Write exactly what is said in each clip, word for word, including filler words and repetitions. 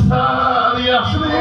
ساری یاشلی.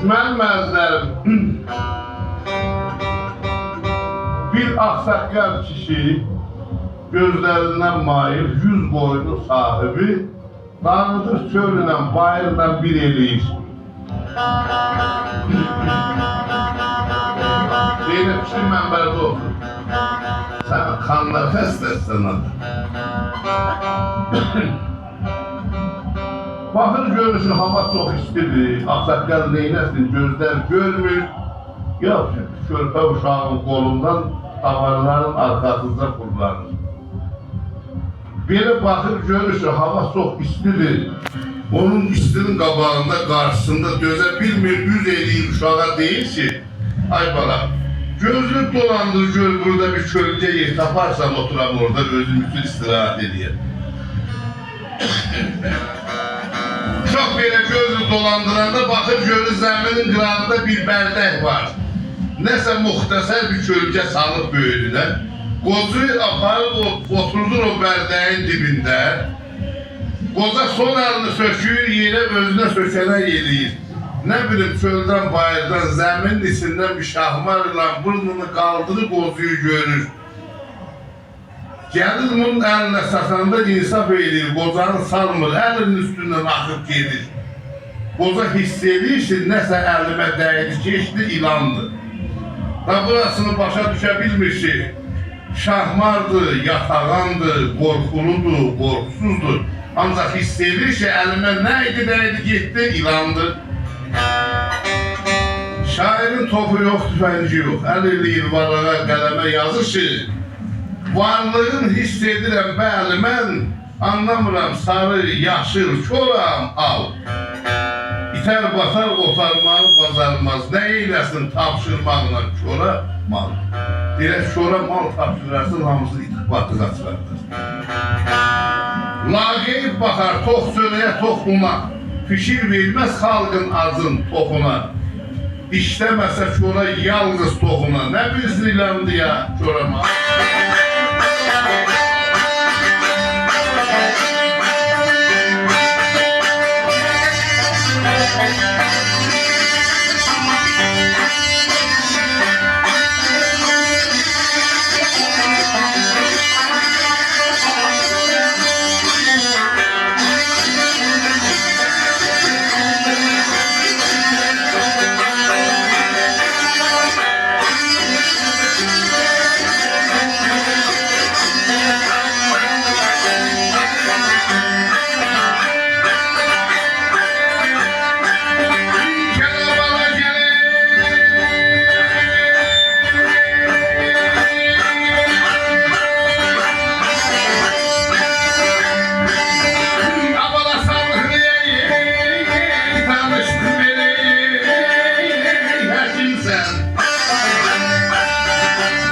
منیم عزیزلریم، بیر آغ‌ساققال کیشی، گؤزلریندن ماییل، یوز قویونون صاحیبی، داغیدیر چؤلله، باییرلا بیر ائله‌ییر. زینب کیشی منبرده اوتورور. سن خانلار خسته‌سن آدام. باخیر، گؤرور کی، هاوا چوخ ایستیدیر. آغ‌ساققال نئینه‌سین، گؤزلر گؤرمور. یوخ، کؤرپه اوشاغین قولوندان داوارلارین آرخاسینجا فیرلانیر. بئله باخیر، گؤرور کی، هاوا چوخ ایستیدیر. اونون ایستی‌نین قاباغیندا، قارشیسیندا دؤزه بیلمیر، اوز ائله‌ییر اوشاغا، دئییر کی، «آی بالا، گؤزونو دولاندیر، گؤر بورادا بیر کؤلگه یئر تاپارسان، اوتورام اورادا، اؤزوم اوچون استراحت ائله‌یم.» اوشاق بئله گؤزونو دولاندیراندا باخیر، گؤرور زمی‌نین قیراغیندا بیر بردک وار. نه‌سه مختصر بیر کؤلگه سالیب بؤیرونه. قوزو آپاریب او، اوتوردور او برده‌یین دیبینده. قوزا سول الینی سؤکور یئره، اؤزونه سؤکه‌نک ائله‌ییر. نه بیلیم، چؤلدن، باییردان، زمی‌نین ایچیندن بیر شاهمار ایلان بورنونو قالدیریب قوزویو گؤرور. گلیر بونون الینه چاتاندا انصاف ائله‌ییر، قوزانی سالمیر، الینین اوستوندن آخیب گئدیر. قوزا حیس ائله‌ییر کی، نه‌سه الیمه دَیدی، کئچدی، ایلاندیر. دا بوراسینی باشا دوشه بیلمیر کی، شاهماردیر، یاتاغاندیر، قورخولودور، قورخوسوزدور. آنجاق حیس ائله‌ییر کی، الیمه نه ایدی، دَیدی، گئتدی، ایلاندیر. شاعیرین توپو یوخ، توفنگی یوخ. ال ائله‌ییر واراغا، قلمه، یازیر کی، وارلیغین حیس ائدیرم، بلی، من، آنلامیرام، ساری، یاشیل، کورام، آل. ایتر باتار، قوتارماغی باجارماز، نه ائیله‌سین تاپشیرماقلا کورا مال. دئییر، کورا مال تاپشیرارسان، هامیسی ایتیب باتیغا چیخاردار. لاقید باخار توخ چؤره‌یه، توخ اونا، فیکیر وئرمز خالقین آجین توخونا. ایشله‌مه‌سه کورا، یالنیز توخونا، نه بیلسین ایلاندی یا کورا مال.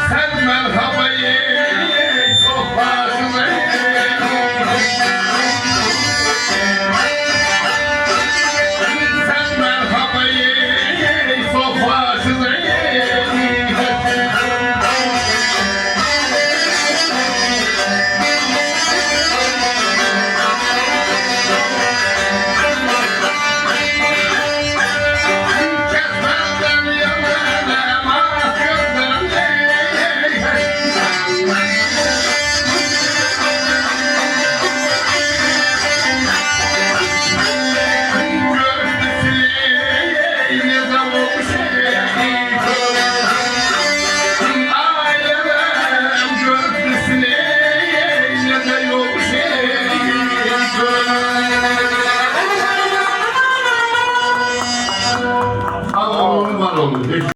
سن مرحبا، ای، چوخ باشیز، ای. سن مرحبا، ای، چوخ باشیز، ای. اولون، هئچ